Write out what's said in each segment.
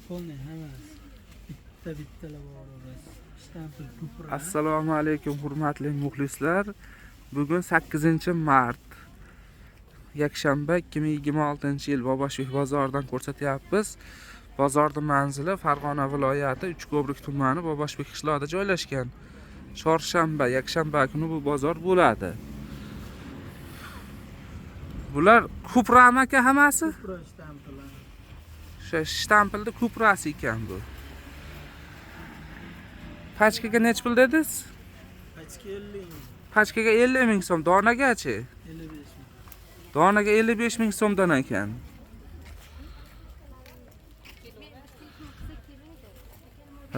Полный hammasi. Bitta bittalar bor orasi. Shtampil Kupra. Assalomu alaykum hurmatli muxlislar. Bugun 8-mart. Yakshanba 2026-yil Boboshbek bozoridan ko'rsatyapmiz. Bozorning manzili Farg'ona viloyati Uchko'prik tumani Boboshbek qishlog'ida joylashgan. Chorshanba, yakshanba kuni bu bozor bo'ladi. Bular Kuprami aka hammasi? Kupra shtampili. O'sha shtampilda Kuprasi ekan bu. Pachkaga nechi pul dedingiz? Pachka 50 ming. Pachkaga 50 ming so'm, donagachi? 55 ming. Donaga 55 ming so'mdan ekan.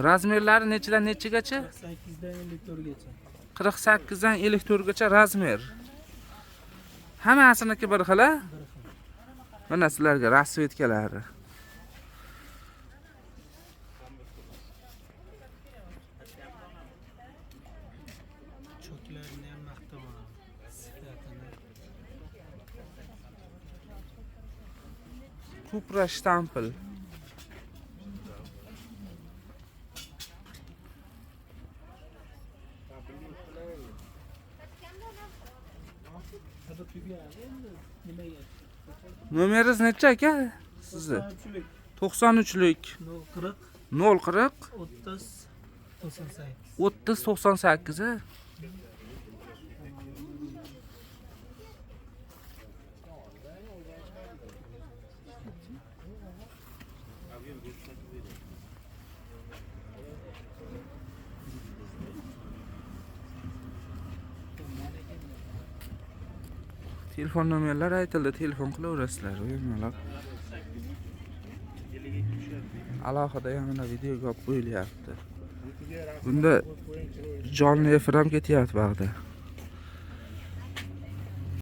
Razmerlari nechidan nechigacha? 48 dan 54 gacha. 48 dan 54 gacha razmer. Hammasiniki bir xil, a? Bir xil. Mana sizlarga rasvetkalari. Cho'klarini ham maqtaman. Sifatini. Kupra shtampil. Hadi tugadi endi nimaga? Nomeringiz necha aka? Sizni? 93lik 93lik 040 040 30 98. 30 98 a? Telefon nomerlari aytildi, telefon qilaverasizlar, bemalol. Alohida ham mana videoga olib qo'yilyapti. Bunda jonli efir ham ketyapti bag'da.